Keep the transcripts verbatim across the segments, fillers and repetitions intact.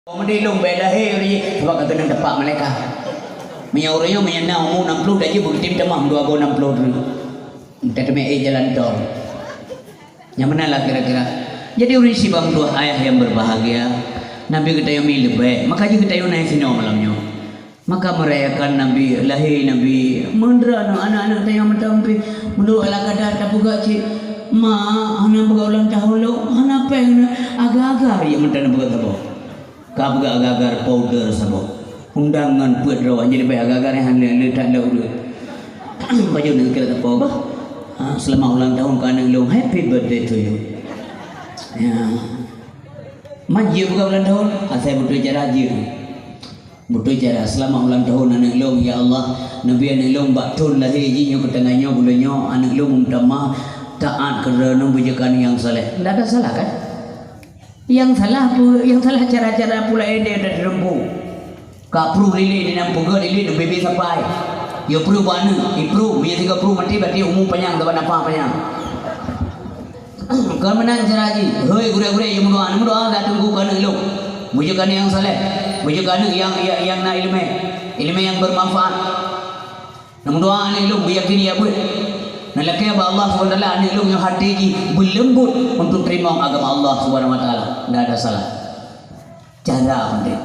Meudeh lôn bèk lahé ureueng jih, sabab ka keunong tapak malaikat. Meunyoe ureueng nyoe meunyoe na umu enam puluh, dak jih beutem tamah dua boh enam puluh droe. Entah teumé éh jalan tol. Nyang meunan lah kira-kira. Jadi ureueng sibang dua ayah yang berbahagia, Nabi geutanyoe mi leubeh, maka jih geutanyoe na sinoe malam nyoe. Maka merayakan Nabi, lahé Nabi, meundroe aneuk-aneuk tanyoe mantong pih, meunurot ala kadar tapeugah cit, "Ma, hana peugah ulang tahun lôn, hana péng na, agar-agar ya mantong peugah saboh." Ka peugah agar-agar powder saboh. Undang ngon peuet droe, jadi bèk agar-agar nyan hana le that lé ureueng. Pajoh neukira saboh bah. Ha, selamat ulang tahun keu aneuk lôn, happy birthday to you. Ya. Man jeuet peugah ulang tahun, asai beutôi cara jeuet. Beutôi cara, selamat ulang tahun aneuk lôn, ya Allah. Nabi aneuk lôn bak thon lahé jih nyoe keu teungoh nyoe buleuen nyoe, aneuk lôn meumeutamah taat keu droeneuh beujeuet keu aneuk nyang saleh. Ndak ada salah kan? Nyang salah pu-, nyang salah cara-cara pula ide dan terempu. Ka pruh lilin, di nan peugöt lilin, bebe sapai. Yo pruh bak aneuk, ipruh, meunyo sigoe pruh maté, berarti umu panyang, saban nafah panyang. Kon meunan cara jih. Hei gurèe-gurèe, yo meudoa, meudoa dak teungku keu aneuk lôn. Beujeuet keu aneuk nyang saleh, beujeuet keu aneuk nyang, nyang, nyang na ileumèe, ileumèe nyang bermanfaat. Neumeudoa aneuk lôn beuyakin ya beuet. Neulakèe bak Allah Subhanahu wa Taala aneuk lôn nyang até jih beuleumbot untuk teurimong agama Allah Subhanahu wa Taala. Ndak ada salah. Cara penting.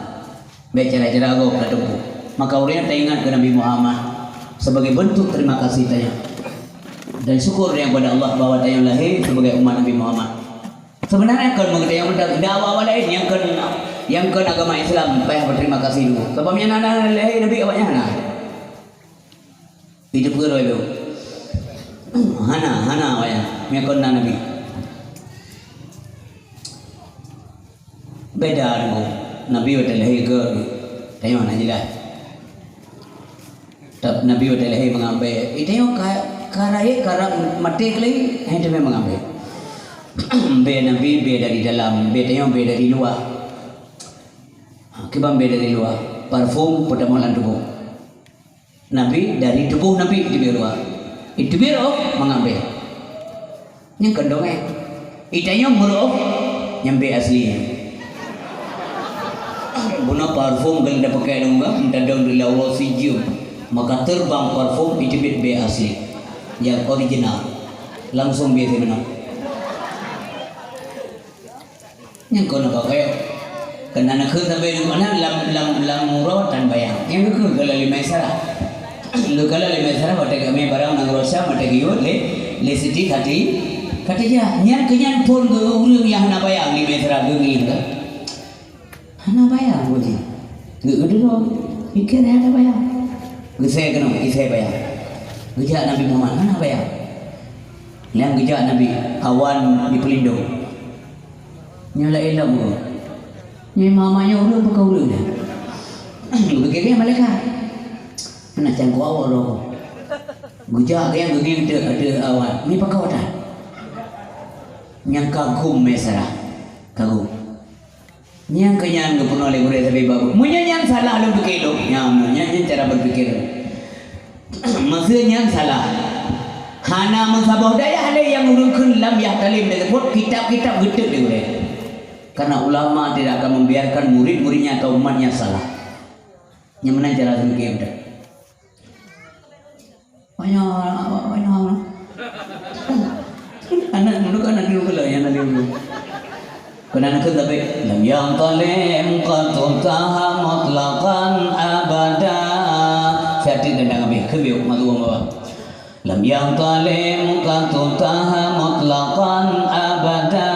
Bèk cara-cara gob tateupeu. Maka ureueng taingat keu Nabi Muhammad sebagai bentuk terima kasih tanyoe dan syukur tanyoe kepada Allah bahwa tanyoe lahé sebagai umat Nabi Muhammad. Sebenarnya kon meutanyoe meudak, dak awak-awak laén nyang kon, nyang kon agama Islam payah berterima kasih dulu. Sebab nyang na lahé Nabi awak nyan na. Itu pun lom. Hana, hana wayang. Mengakon na Nabi. Beda dengan Nabi watèe lahé ke. Tengok nak jelas. Tapi Nabi watèe lahé mengambek. Itu yang ka, ka rayeuk, ka rab maté kali, hai tu memang mengambek. Beda Nabi, beda dari dalam, beda yang beda dari luar. Ha, kiban beda dari luar. Parfum pertama dalam tubuh. Nabi dari tubuh Nabi teubiet luwa. Teubiet rôh mangambek. Nyan kon dongeng. Itanyong meurôh nyang bèe asli. Bunoe parfum keu tapakèk dong ka, meutadong di lawa sijeuem. Maka terbang parfum iteubiet bèe asli. Nyang original. Langsung bèe sibeuna. Nyang kon apa kaya? Keunan keu sabe nyoe lam, lam, lam uroe tan bayang. Nyang keu keu lali Maisarah. Leuka lali Maisarah watèe geumè barang nanggroe Syam watèe geuyue lé, lé Siti Khati-, Khadijah. Nyan keu nyan phôn geu ureueng nyang hana bayang di Maisarah geungieng ka. Hana bayang geuh jih. Geu-, geudroe, pikir hana bayang. Geusè keunoe, geusè bayang. Geujak Nabi Muhammad hana bayang. Nyang geujak Nabi awan dipeulindong. Nyoe laén lom geuh. Nyoe mama nyoe ureueng bukan ureueng dah. Geukirém malaikat. Meunan cangkok awak lom. Geujak nyang geungieng teuk ateueh awan. Ni pakon that. Nyang kagum Maisarah. Kagum. Nyang keu nyan geupeunoh lé gurèe sabe babu. Meunyoe nyan salah lôn pike lôn, nyan, nyan, nyan cara berpikir. Maksud nyan salah. Hana meusaboh dayah lé nyang ureueng kheun lam Yahtalim tersebut, kitab-kitab geutot lé gurèe. Karena ulama tidak akan membiarkan murid-muridnya atau umatnya salah. Nyang meunan cara berpikir. Banyak, banyak. Anak dulu kan anak dulu lah, yang anak dulu. Kena nak kata baik. Lam yantalim qattu taha mutlaqan abada. Saya tidak dengar habis. Kebik, mak tuan bapa. Lam yantalim qattu taha mutlaqan abada.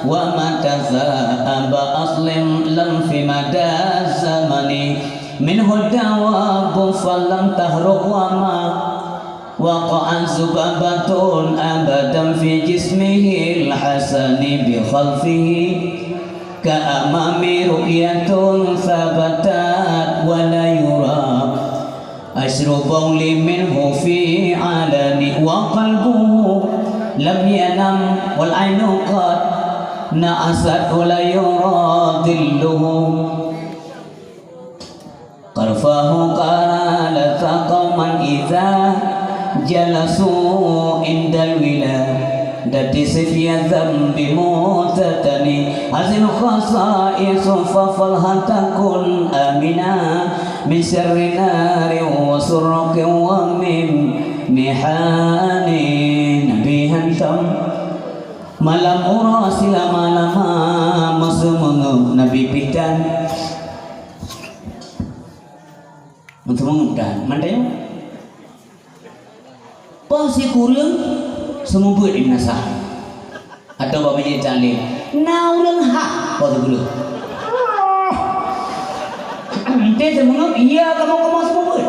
Wa mata sa'aba aslim lam fi mada zamani. Minhu dawabu falam tahruq wa ma waqa'at zubabatun abadan fi jismihil hasani bi khalfihi ka amami ru'yatun sabatat wa la yura asyru bawli minhu fi alani wa qalbuhu lam yanam wal ainu qad na'asat wa la yura dhilluhu. Qarfahu qala qauman idza jalasu indal wila. Dati sifia dzambi mutatani, azil khasaisu fa falha takun amina, min syarri nari wa surqi wa min mihani. Nabi hantom malam uroe silama-lama, meuseumangöp Nabi pih tan. Meuseumangöp tan, mantong. Poh sikureueng seumeubeuet di meunasah. Atau bak meujeuet taklim. Na ureueng hak poh sikureueng. Ente seumeungeup, iya kamoe-kamoe seumeubeuet.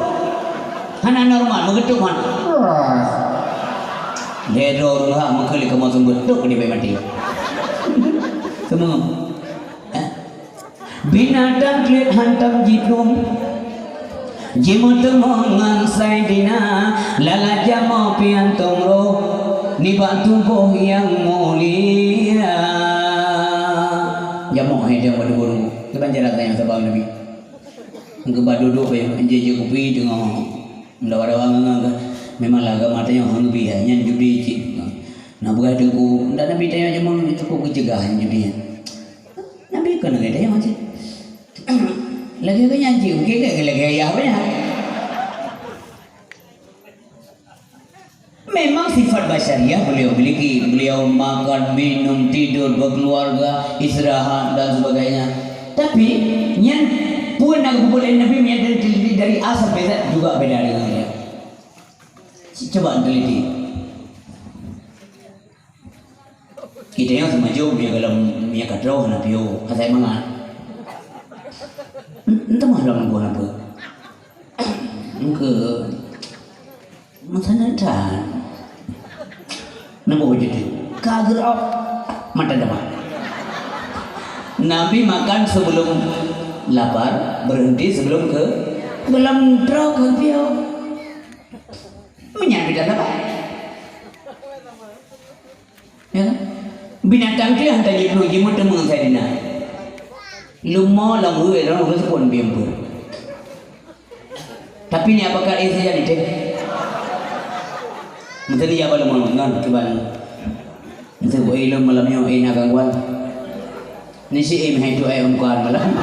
Hana normal, meugeutôp han. Lhèe droe ureueng hak meukeuleh kamoe seumeubeuet, tôp keuneuk bèk maté. Seumeungeup. Eh? Binatang kleuet hantom jiplueng, jimeuteumong ngon Saidina, lala jamoe pih hantom roh nibak tuboh nyang mulia. Jamoe hai deueng bak tuboh, keuban jarak nyang saban Nabi. Geuba dudoe bèe, jijak kupi teungoh meudawa-dawa ngon, ngon, memang lah agama tanyoe hana geubi, nyan judi cit. Nah, peugah teungku, ndak Nabi tanyoe jameun cukôp geuceugah nyan judi nyan. Nabi kon lagèe tanyoe cit. Lagèe geuh nyan cit, mungkin lagèe, lagèe ayah banyak. Memang sifat basyariah beliau miliki. Beliau makan, minum, tidur, berkeluarga, istirahat dan sebagainya. Tapi, nyan peue na geupeubuet lé Nabi meunyo dari, dari A sampai Z juga beda dengan beliau. Coba teliti. Kita nyang seumajôk meunyo goh lom, meunyo ka troh hana piôh, asai mangat. Ent-, enteuk mah lom nunggu hana peue. Engke meusanan that. Nabo jeuet ka geurok mata dama. Nabi makan sebelum lapar, berhenti sebelum ke, goh lom troh ka piôh. Meunyan beda saban. Ya kan? Binatang tu yang tadi perlu jimeuteumong Saidina. Leumo lam ureueng, lam ureueng seupôt bimpeue. Tapi ni apakah eh saja ni teh? Mungkin dia baru mau ngon kiban. Mungkin buat ilmu malam nyoe eh nak gangguan. Ni si im hai tu ai umkan malam.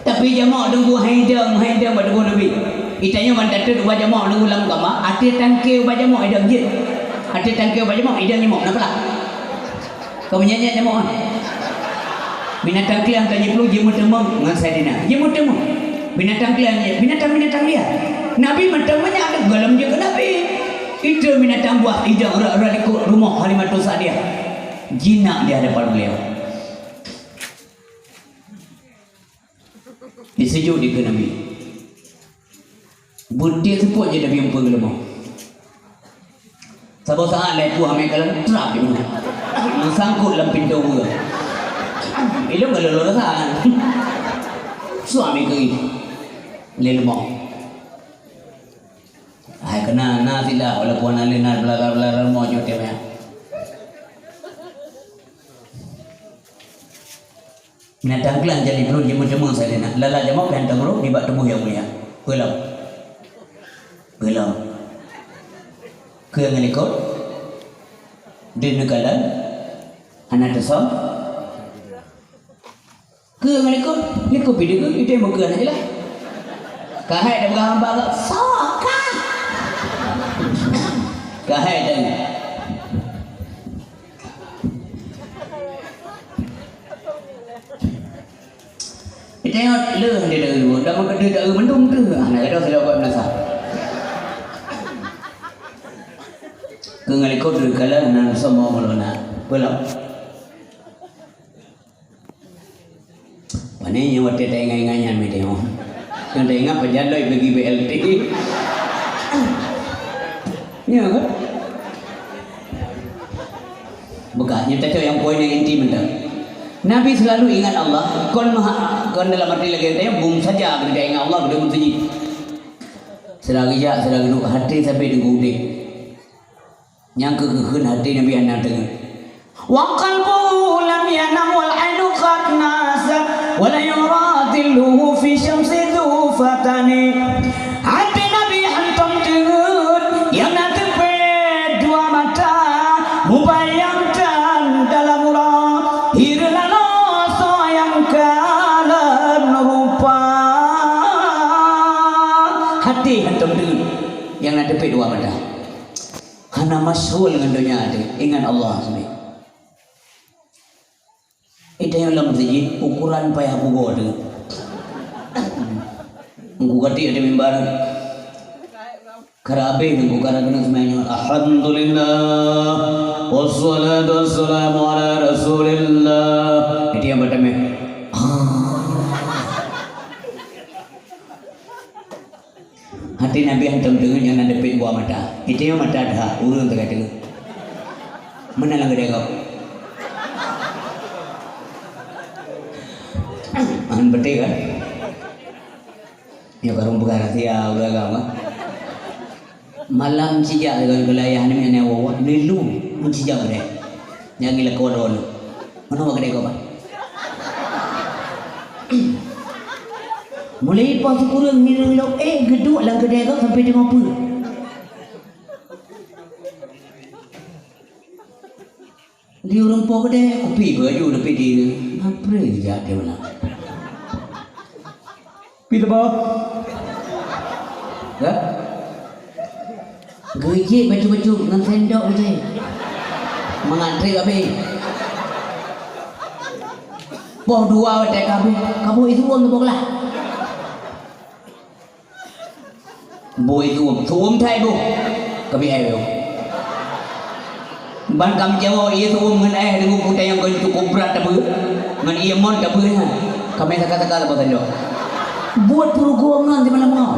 Tapi jamoe deungon hai dang, hai dang bak deungon Nabi. Itanyoe ban tateut ubak jamoe deungon lam kama, até tangke ubak jamoe idang jeuet. Até tangke ubak jamoe idang jamoe, na peula? Ka meunyan-nyan jamoe. Binatang kliang ka jiplueng jimeuteumong ngon Saidina. Jimeuteumong. Binatang kliang nyan, binatang-binatang liar. Nabi meuteumong nyan ada dalam jeuet keu Nabi. Itu binatang buas idang rot-rot likot rumoh Halimatus Sa'diyah. Jinak di hadapan beliau. Disujud dikeue Nabi. Beutiek seupôt jih Nabi muphom geuleumo. Saboh saat lhèe puih amé kalon trap di muphom. Meusangkot lam pintoe ureung. Ilôn ka lôn rasa. Suami keu lhèe leumo. Hai keunan na sila walaupun hana lé na beulara-beulara leumo jeuet teuh meunan. Binatang klang jadi brok jimeuteumong Saidina. Lala jamoe pih hantom brok nibak tuboh nyang mulia. Peue lom? Peue lom? Keu nyang likot? Deuh neukalon? Hana teusöm? Keu nyang likot? Likot pih deuh, itu yang meukeue hana jeulaih. Ka hai dah peugah hamba, soe ka? Ka hai dah. Itengok leuh dia dah urut, dah meukeudeh dah mendung tu. Ah, nak gadoh sudah buat meunasah. Keu ngon likot deuh kalon nan sombong ulôn na. Peue lom? Pane nyoe watèe taingat-ingat nyan meuteumong. Nyoe taingat pajan lôn bagi B L T. Nyoe kan? Bukan, nyoe tacok nyang poin nyang inti mantong. Nabi selalu ingat Allah, kon maha, kon dalam arti lagèe teuh, bum saja geutanyoe ingat Allah, geutanyoe meuseujid. Sira geujak, sira geuduek, até sabe teungoh udép. Nyang keu geukheun até Nabi hana teungeut. Wa qalbuhu lam yanam wal ainu qad nasat, wa la yura dhilluhu fi syamsi dhu fatani. Até Nabi hantom teungeut, nyang na teupeu dua Hantom deungon nyang na teupet dua mata. Hana masyghul ngon donya teuh, ingat Allah sabe. Ita nyang lam masjid, ukuran payah bugoe teuh. Engku katik di mimbar. Kara abéh nunggu kara keuneuk seumayang nyoe. Alhamdulillah. Wassalatu wassalamu ala Rasulillah. Itu yang pertama. Hati Nabi hantom teungeut nyang na depet dua mata. Itu yang mata dah ureueng teuka teungeut. Mana lagi dia kau? Makan betul kan? Ya, baru buka rahasia udah agama. Malam cijak dengan wilayah ni, mana wawa nelu mun cijak gede. Nyang gila kawan-kawan. Mana wak gede kau, Pak? Mulai pas kurang ngilu-ngilu, eh, geduk lang gede kau sampai tengok pun. Di ureueng po gede, kupi baju leupie di. Apre jak dia meunan. Pi teuba? Ya? Geujek bacut-bacut ngon sendok je. Meuantre abéh. Poh dua watèe ka boh, ka boh isuem boh glah. Boh isuem, suem that boh. Kami air boh. Ban kam jawa ie suem ngon air nunggu kutai nyang kon cukup brat tabeuh. Ngon ie mon tabeuh nyan. Kami saka-saka saboh sendok. Buet peurugoe ngon simalam ngon.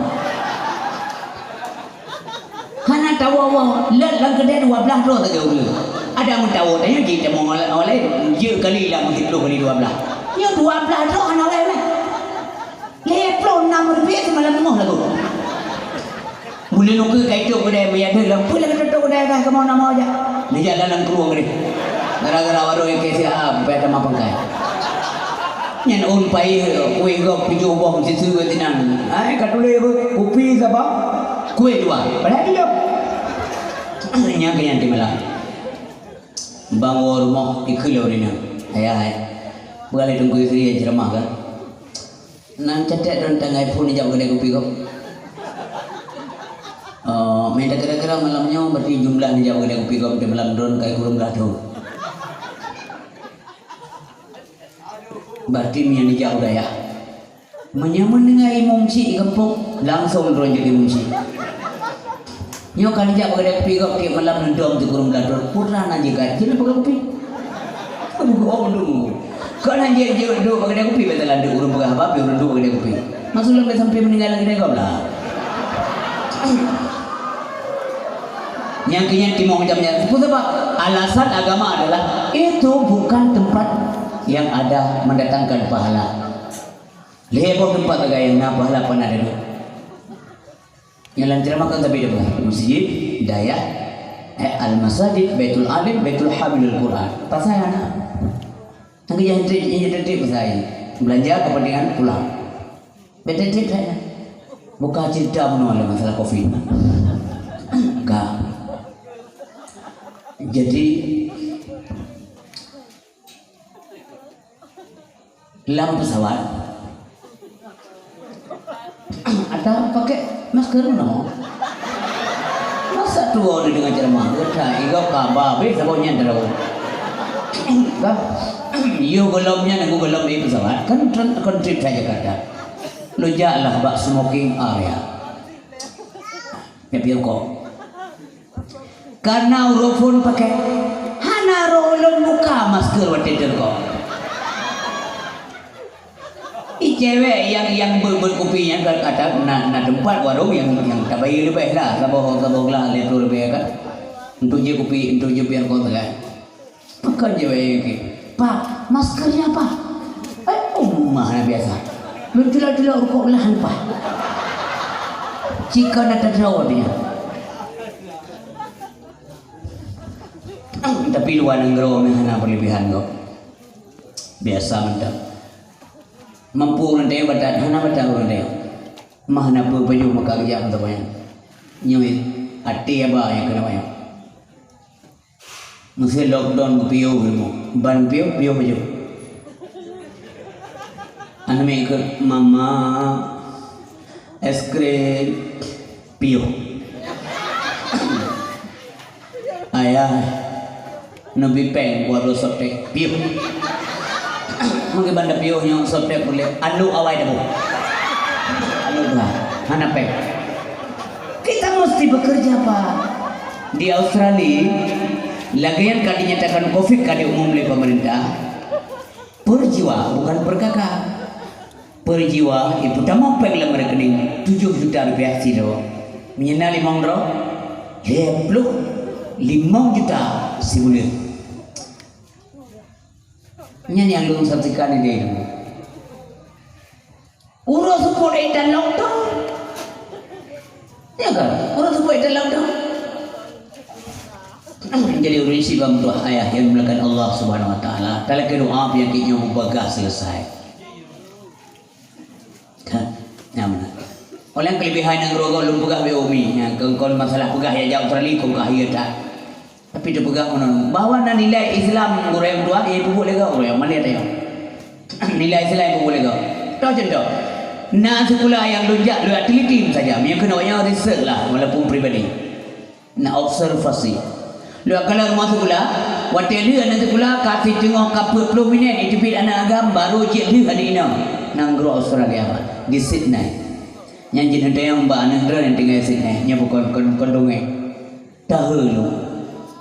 Hana tawoe-woe, leuet lam keudè dua blaih droe saja ureueng. Ada meutoe tanyoe jih tamong oleh, oleh, jeuet kali lam siplôh kali dua blaih. Nyoe dua blaih droe hana oleh meh. Lhèe plôh nam rupiah simalam teungoh lagoe. Buleuen ukeue ka itôp keudè, meujak deuh lam peue lagèe tatôp keudè ka kamoe na mo jak. Neujak dalam krueng deh. Gara-gara warong nyang keu siat, payah tamah pangkai. Nyan ôn paih kueh gob tujoh boh meusiseue sinan. Hai, ka tuléh beuh, kupi saba, kueh dua. Padahai tujoh. Nyan keu nyan timeula. Bangun rumoh ikheun lé ureueng inong. Ayah, hai. Peue lé Teungku Yusri nyang ceuramah kan? Nang cetek don tanggai phon ijak bak keudè kupi gob. Oh, meunan kira-kira malam nyoe berarti jumlah ijak bak keudè kupi gob di malam droen ka kureueng blah thon. Berarti meunyoe ijak u dayah. Meunyoe meudeungoe imum syik di gampông, langsong droen jeuet imum syik. Nyoe ka ijak bak keudè kupi gob tiep malam neudom sikureueng blah thon, putra na jigat, jeuet bak keudè kupi. Aduh, oh, aduh. Kok na jeuet, jeuet duek bak keudè kupi, beutôi lanjut ureueng peugah haba, pi ureueng duek bak keudè kupi. Maksud lôn sampai meninggal lagèe gob lah. Nyang keu nyan timoh macam nyan. Peue sabab? Alasan agama adalah itu bukan tempat yang ada mendatangkan pahala. Lhèe boh teumpat sagai nyang na pahala peunadeuk. Nyang lam ceramah kan tapi dah masjid, dayah, eh, al-masajid, baitul alim, baitul hamilul Quran. Pasai aneuk. Nang keu nyang trép, nyang trép pasai. Belanja kepentingan pulang. Baitul trép saya. Bukan cerita menolak masalah covid. Enggak. Jadi, lam pesawat. Ada pakai masker no. Masa tuwo di dengan ceramah, kita igau kaba be sabo nyan terus. Bah, yo golom nyan aku golom di pesawat kan tren- kon trip saja kata. Lo jaklah bak smoking area. Ya biar kok. Karena ureueng phon pakai hana roh ulôn buka masker watèe teureugoe. Ih, cewek nyang, nyang beuet-beuet kupi nyan ka, ka na, na teumpat warong nyang, nyang tabayeue leubeh lah, saboh, saboh glah lhèe plôh leubeh kan. Untuk jeuet kupi, untuk jeuet biar kong kan. Pakon jaweueb lagèe, "Pak, maskernya, Pak?" "Eh, oh, mah na biasa. Lôn tulak-tulak rukok belahan, Pak." Cika na tadroe dia. Tapi luwa nanggroe meuh hana peulebihan gob. Biasa mantap. Mampu ureueng tayong batat, hana batat ureueng tayong. Mah na peue pajoh maka geujak meusaboh nyan. Nyoe até haba nyang keuneuk nyoe. Meusé lockdown geupiôh rumoh, ban piôh, piôh baju. Aneuk miet kheun, "Mama, es krim." Piôh. Ayah, neubi péng buat droe softtek. Piôh. Mungkin banda piôh nyoe softtek boleh. Alu awai dah. Alu dah. Hana péng. Kita mesti bekerja, Pak. Di Australia, lagèe nyan ka dinyatakan covid ka diumum lé pemerintah, per jiwa, bukan per K K. Per jiwa, ipeutamong péng lam rekening tujoh juta rupiah sidroe. Meunyoe na limong droe, lhèe ploh limong juta sibuleuen. Nyan nyang lôn saksikan idéh. Uroe seupôt intan lockdown. Ya kan? Uroe seupôt intan lockdown. Jadi ureueng sibang tuah ayah yang dimuliakan Allah Subhanahu Wa Taala. Talakèe doa penyakit nyoe mubagah selesai. Kan? Nyan meunan. Oleh kelebihan nyang roh lôn peugah bak umi, nyan kon, kon masalah peugah ya jak Australia, kon ka hireuen that. Tapi teupeugah meunan, bahwa na nilai Islam gurèe meutuah, eh, peubuet lé gob gurèe, meunan tanyoe. Nilai Islam peubuet lé gob. Toh contoh, na sikula nyang lôn jak, lôn jak teliti saja, meunyoe keunoe nyang research lah, walaupun pribadi. Na observasi. Lôn kalon rumoh sikula, watèe lheueh aneuk sikula ka siteungoh ka peuet ploh minèt jiteubiet aneuk agam, barô jeuet lheueh aneuk inong. Nanggroe Australia, di Sydney. Nyan jeuet neutanyong bak aneuk droe nyang tinggai Sydney, nyan bukon kon, kon dongeng. Tahe lôn.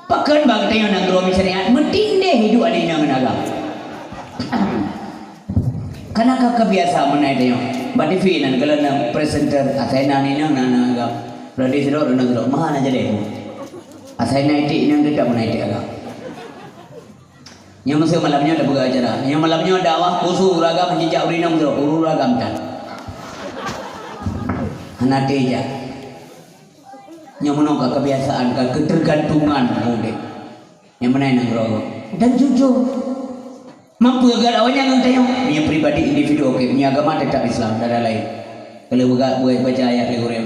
Pakon bak geutanyoe nanggroe syariat meutindeh hidup aneuk inong ngon agam. Kana ka kebiasa meunan tanyoe. Bak T V nan kalau na presenter, asai na aneuk inong, na, na agam. Lodi sidroe, lodi sidroe, meuhana jadi aku. Asai na iték inong, teutab meunan iték agam. Nyoe meuseue malam nyoe tapeugah acara. Nyoe malam nyoe dakwah khusus ureueng agam, jijak ureueng inong sidroe, ureueng agam tan. Hana teuh jak. Nyang meunoe ka kebiasaan, ka ketergantungan udép. Nyang meunan nanggroe. Dan jujur. Mampu geulat awak nyan ngon tanyoe. Meunyoe pribadi individu, oke. Meunyoe agama tetap Islam, tak ada lain. Kalau buka, buat baca ayat lé gurèe,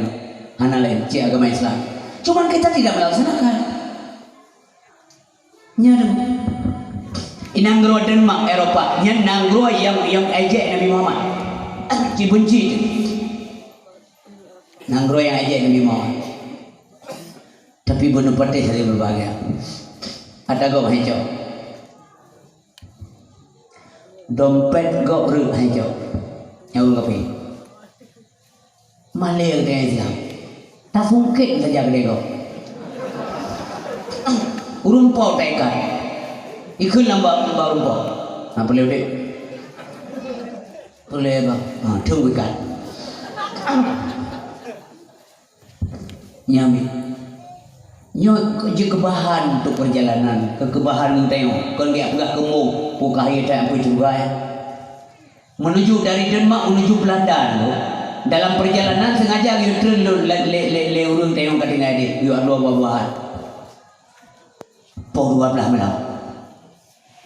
hana lain. Cek agama Islam. Cuman kita tidak melaksanakan. Nyan. Nanggroe Denmark, Eropa. Nyan nanggroe nyang, nyang ejek Nabi Muhammad. Cibenci. Nanggroe nyang ejek Nabi Muhammad. Tapi bunoe patéh sabe berbahagia. Ata gob hai cok. Dompet gob reuek hai cok. Nyawa kape. Malèe geutanyoe Islam. Tasungkét saja keudè gob. Ureueng po taikat. Ikheun lam bak, bak ureueng po. Ha, peureulèe udép. Peureulèe bang. Ha, tunggu ikat. Nyan. Nyoe jeuet keubahan untuk perjalanan, keu keubahan geutanyoe. Kon geujak peugah keumbông, peue ka hai that peue cuba, eh. Menuju dari Denmark menuju Belanda nyoe, dalam perjalanan sengaja geuyue treun lé, lé, lé, lé ureueng tanyoe ka tinggai di, geuyue aloe buah-buahan. Poh dua belas malam.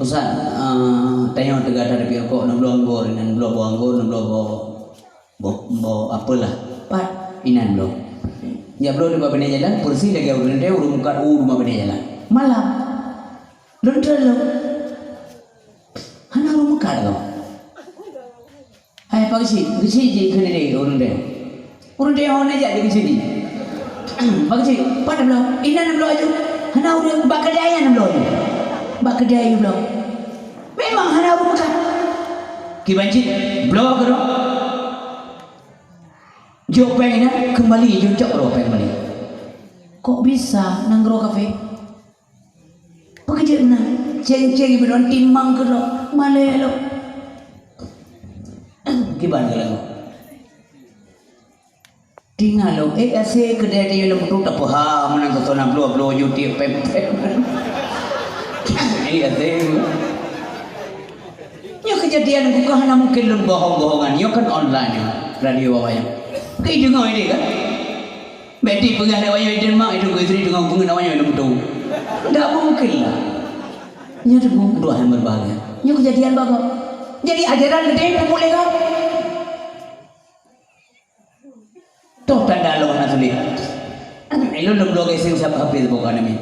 Ustaz, eh, tanyoe teuga that tapi rukok, neubloe anggô, inan bloe boh anggô, neubloe boh, boh, boh apel lah. Pat, inan bloe. Jak bloe di babah binéh jalan, peureusih lagèe ureueng teuh, ureueng meukat u di babah binéh jalan. Malam. Lôn treun lom. Hana ureueng meukat lom. Hai, Pak Geuchik, Geuchik jih keuneuk deh ureueng deh. Ureueng deh hana jak di Geuchik jih. Pak Geuchik, pat neubloe? Inan neubloe aju. Hana ureueng, bak keudè nyan neubloe aju. Bak keudè aju bloe. Memang hana ureueng meukat. Kiban cit, bloe keudroe. Jok péng inan, keumbali jok cok droe péng keumbali. Kok bisa nanggroe kafé? Peukeujeut meunan, céng-céng ibeudôn timang keudroe, malèe lom. Kiban keu lagoe. Tinggai lom, eh, aséh keudè di lom tu tapeuhah meunan, teutona bloe-bloe ju tiep pèm-pèm. Eh, aséh. Nyoe keujadian bukan hana mungkin lôn bohong-bohongan. Nyoe kan online nyoe, radio awaknyan. Keu deungoe deh kan? Bèk dipeugah lé awaknyan di Denmark, itu istri deungoe peungeut awaknyan lôn tu. Ndak mungkin lah. Nyoe tu dua yang berbahaya. Nyoe keujadian bagoe. Jadi ajaran geude peubuet lé gob. Toh tanda Allah hana sulit. Ilôn lôn bloe gasing siap habéh bukan amin.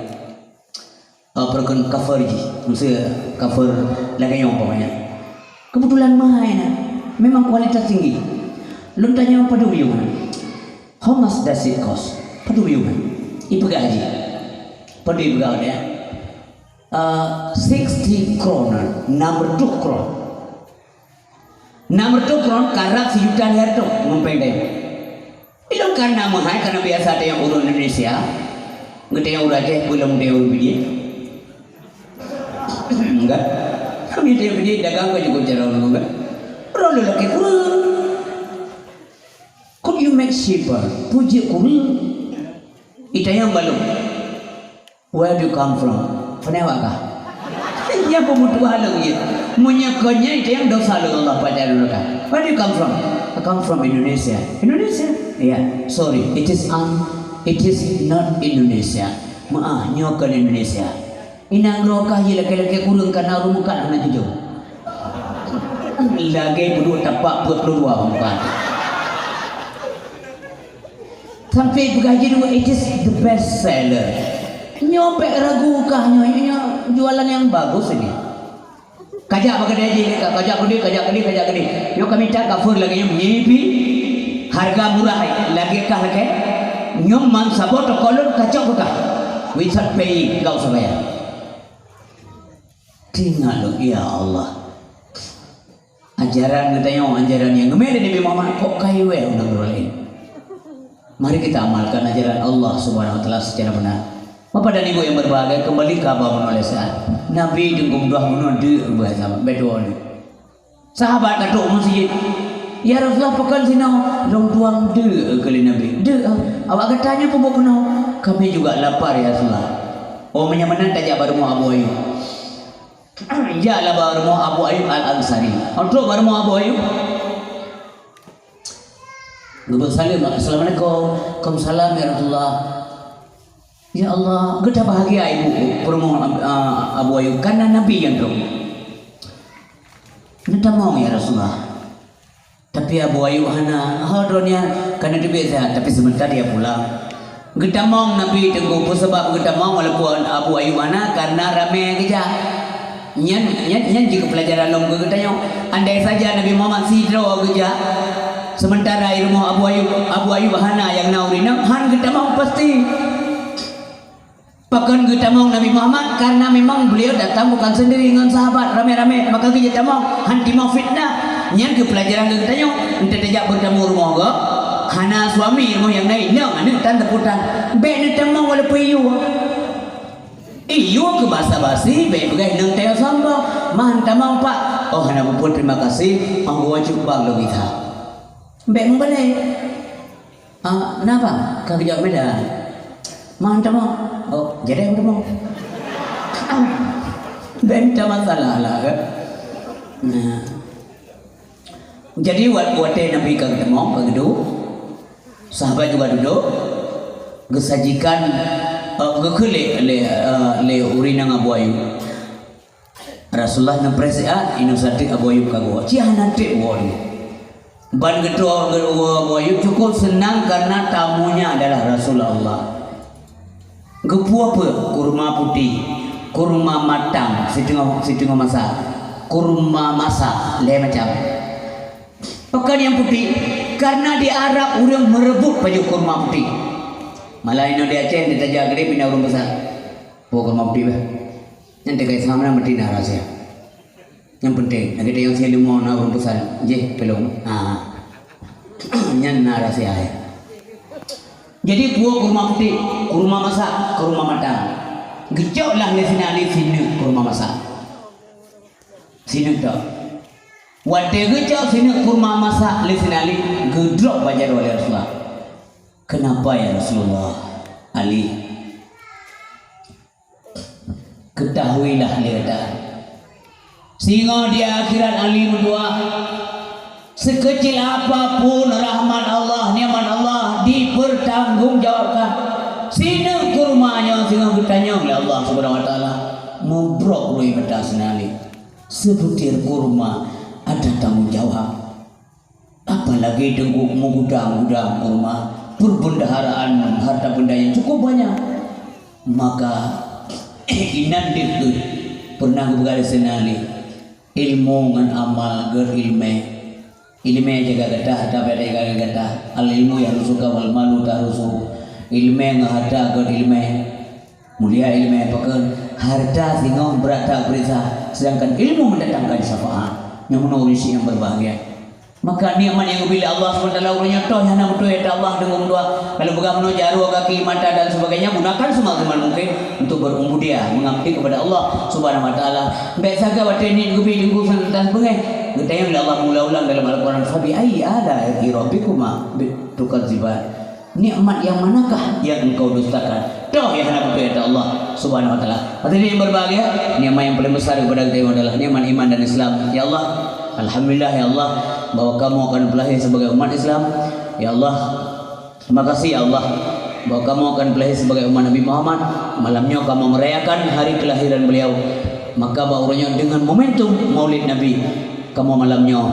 Ah, peureukan cover jih. Maksud cover lagèe nyoe umpamanya. Kebetulan mahai na. Memang kualitas tinggi. Lôn tanyong padum yum. How much does it cost? Padum yue kan? Ipeugah jih. Padum ipeugah lé, ya? Uh, sixty kroner, enam ratus kron. Enam ratus kron karab sijuta lhèe reutôh ngon péng dayah. Ilôn kana meuhai, kana biasa teuh ureueng Indonesia. Ngeuteuh ureueng Aceh, peulom teuh ureueng Pidie. Enggak. Kami teuh Pidie dagang ka cukup cara ureueng, enggak. Ureueng lelaki kureueng. Could you make cheaper? Peue jeuet kureueng? Itanyong bak lôn. Where do you come from? Pane awak kah? Nyan peumeutuha lôn jih. Meunyoe kon nyan itanyong dosa lôn Allah pajan lôn kah. Where do you come from? I come from Indonesia. Indonesia? Yeah. Sorry, it is un, it is not Indonesia. Meu'ah, nyoe kon Indonesia. Inan droe kah jih lakèe-lakèe kureueng kana ureueng meukat hana jijok. Lagèe peuduek tapak peuet ploh dua meukat. Sampai peugah jih dua, it is the best seller. Nyoe bèk ragu kah nyoe, nyoe jualan nyang bagus ini. Kajak bak keude jih, kajak keude, kajak keude, kajak keude. Nyoe kami that cover lagèe nyoe, nyipi harga murah, lagèe kah lakèe. Nyoe man saboh toko lôn kacok keu kah. Without paying, enggak usah bayar. Teuingat lôn, ya Allah. Ajaran geutanyoe, ajaran nyang geumè lé Nabi Muhammad, kok ka iwèe u nanggroe laén. Mari kita amalkan ajaran Allah Subhanahu wa Taala secara benar. Bapak dan Ibu yang berbahagia, kembali ke abah bunoe lé saat. Nabi teungku meutuah bunoe deuk beuh sama, beutôi. Sahabat ka trok u meuseujid, "Ya Rasulullah, pakon sinoe?" Lôn tuan deuk keu lé Nabi. "Deuk, ah. Awak gata nyoe peubuet keunoe?" "Kami juga lapar, ya Rasulullah." "Oh, meunyoe meunan tajak bak rumoh Abu Ayub." Jaklah bak rumoh Abu Ayub Al-Ansari. Trok bak rumoh Abu Ayub. Geupeusaleuem, "Assalamualaikum." "Waalaikumsalam, ya Rasulullah." "Ya Allah, geutabahgia ibu peurumoh, ah, Abu Ayub, karena Nabi nyang trok." "Neutamong, ya Rasulullah." Tapi Abu Ayub hana, ho droeneuh ka neuteubiet siat, tapi sebentar dia pulang. Geutamong Nabi teungku, peue sabab geutamong walaupun Abu Ayub hana, karena ramè geujak. Nyan, nyan, nyan jih keu peulajaran lom keu geutanyoe. Andai saja Nabi Muhammad sidroe geujak, sementara i rumoh Abu Ayub, Abu Ayub hana nyang na ureueng inong, han geutamong pasti. Pakon geutamong Nabi Muhammad? Karena memang beliau datang bukan sendiri ngon sahabat, ramè-ramè, maka geujak tamong, han timoh fitnah. Nyan keuh peulajaran keu geutanyoe, enteuk tajak beutamu rumoh gob, hana suami rumoh nyang na inong, aneuk tan teuputan. Bèk neutamong walaupun iyue. Iyue keu basa-basi, bèk peugah inong tanyoe sombong. Man tamong, Pak. Oh, hana peue-peue, terima kasih. Oh, geuwoe cut bang lôn gisa. Bèk meubalek. Ah, kenapa? Ka geujaweueb Medan. Man tamong. Oh, jadi aku tamong. Bèk mita masalah lah, kan? Nah. Jadi, wat-, watèe Nabi ka geutamong, ka geuduek, sahabat juga duduk, geusajikan, eh, geukheun lé, lé, eh, lé ureueng inong Abu Ayub. Rasulullah neupreh siat, inong sateuk Abu Ayub ka geuwoe. Cit hana teuk woe lé. Ban geutanyoe geuwoe Abu Ayub cukup seunang karena tamunya adalah Rasulullah. Geupeu peue? Kurma putéh, kurma matang, siteungoh, siteungoh masak, kurma masak, lhèe macam. Pakon nyang putéh? Karena di Arab ureueng meureubot pajoh kurma putéh. Malah inoe di Aceh, di tajak keudéh, pih na ureueng pesan. Peue kurma putéh, bah? Nyan teuka Islam na meuti na rahsia. Nyang penting, lagèe teuh nyang siat leumo na ureueng pesan, jih peulom. Ha. Nyan na rahsia, ya. Jadi, peue kurma putéh, kurma masak, kurma matang. Geucok lah lé Saidina Ali sineuk kurma masak. Sineuk tok. Watèe geucok sineuk kurma masak lé Saidina Ali, geudrop bak jaroe lé Rasulullah. "Kenapa, ya Rasulullah?" "Ali, ketahuilah," lé gata, "singoh di akhirat Ali meutuah, sekecil apapun rahmat Allah, nikmat Allah dipertanggungjawabkan. Sineuk kurma nyoe singoh geutanyong lé Allah Subhanahu wa Taala." Mubrok rui mata Saidina Ali. Sebutir kurma ada tanggung jawab. Apalagi teungku meugudang-gudang kurma, perbendaharaan harta benda yang cukup banyak. Maka, inan deuh pernah geupeugah lé Saidina Ali, ilmu ngon amal geurilmèe. Ileumèe jaga gata, harta benda jaga gata. Al-ilmu yahrusuka wal malu tahrusuhu. Ileumèe ngon harta gèt ileumèe. Mulia ileumèe pakon, harta singoh brat that geupeuriksa, sedangkan ilmu mendatangkan syafaat. Nyoe meunoe ureueng nyang berbahagia. Maka nikmat nyang geubri lé Allah Subhanahu wa Taala uroe nyoe toh hana beutôi ata Allah deungon dua. Kalau peugah meunoe jaroe, kaki, mata dan sebagainya, gunakan semaksimal mungkin untuk berubudiyah, mengabdi kepada Allah Subhanahu wa Taala. Bèk sagai watèe niet geubi teungku san-, tan beungèh. Geutanyong lé Allah meuulang-ulang dalam Al-Quran, "Fabi ayyi ala'i rabbikuma tukadziban?" Nikmat yang manakah yang engkau dustakan? Toh nyang hana beutôi ata Allah Subhanahu wa Taala. Hadirin yang berbahagia, nikmat yang paling besar kepada kita adalah nikmat iman dan Islam. Ya Allah, alhamdulillah ya Allah, bahwa kamoe akan lahir sebagai umat Islam. Ya Allah, terima kasih ya Allah, bahwa kamoe akan lahir sebagai umat Nabi Muhammad. Malam nyoe kamoe merayakan hari kelahiran beliau. Maka bak uroe nyoe dengan momentum Maulid Nabi, kamoe malam nyoe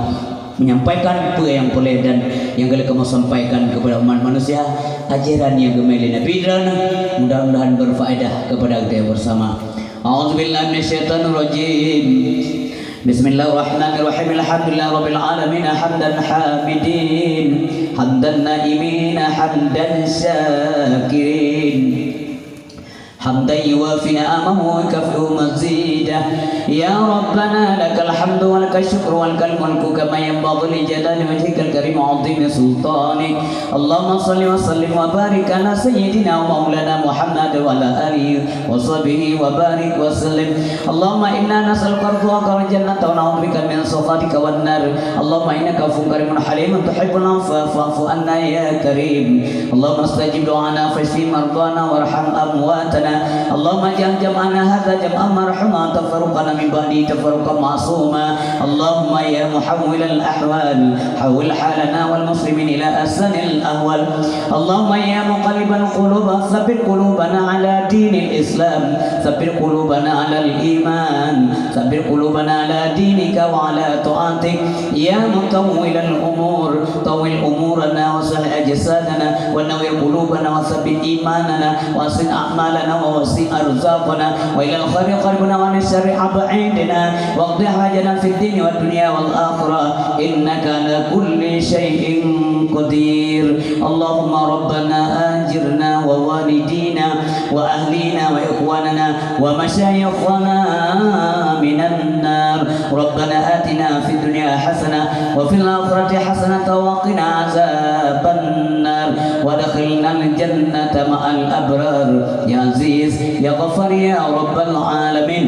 menyampaikan peue nyang peureulèe dan nyang ka lheueh kamoe sampaikan kepada umat manusia, ajaran nyang geumè lé Nabi droeneuh, mudah-mudahan berfaedah kepada kita bersama. A'udzubillahi minasyaitonirrajim. Bismillahirrahmanirrahim. Alhamdulillahirabbil alamin, hamdan hamidin, hamdan naimin, hamdan syakirin. حمدا يوافي نعمه ويكافئ مزيده. يا ربنا لك الحمد ولك الشكر ولك الملك كما ينبغي لجلال وجهك الكريم وعظيم سلطانك. اللهم صل وسلم وبارك على سيدنا ومولانا محمد وعلى آله وصحبه وبارك وسلم. اللهم إنا نسألك رضاك والجنة ونعوذ بك من سخطك والنار. اللهم إنك عفو كريم حليم تحب العفو فاعف عنا يا كريم. اللهم استجب دعانا فاشف مرضانا وارحم أمواتنا. اللهم اجعل جمعنا هذا جمعا مرحوما وتفرقنا من بعده تفرقا معصوما. اللهم يا محول الأحوال حول حالنا والمسلمين إلى أحسن الأحوال. اللهم يا مقلب القلوب ثبت قلوبنا على دين الإسلام، ثبت قلوبنا على الإيمان، ثبت قلوبنا على دينك وعلى طاعتك. يا مطول الأمور، طول أمورنا وصح أجسادنا ونور قلوبنا وثبت إيماننا وأحسن أعمالنا ووسع أرزاقنا وإلى الخير قربنا وعن الشر أبعدنا واقض حاجتنا في الدين والدنيا والآخرة إنك على كل شيء قدير. اللهم ربنا أجرنا ووالدينا وأهلينا وإخواننا ومشايخنا من النار. ربنا آتنا في الدنيا حسنة وفي الآخرة حسنة وقنا عذاب النار. وأدخلنا الجنة مع الأبرار. يا عزيز، يا غفار، يا رب العالمين.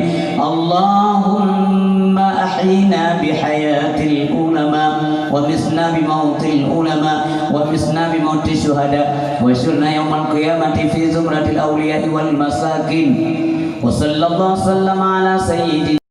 اللهم أحينا بحياة العلماء، ومتنا بموت العلماء، ومتنا بموت الشهداء، واحشرنا يوم القيامة في زمرة الأولياء والمساكين. وصلى الله وسلم على سيدنا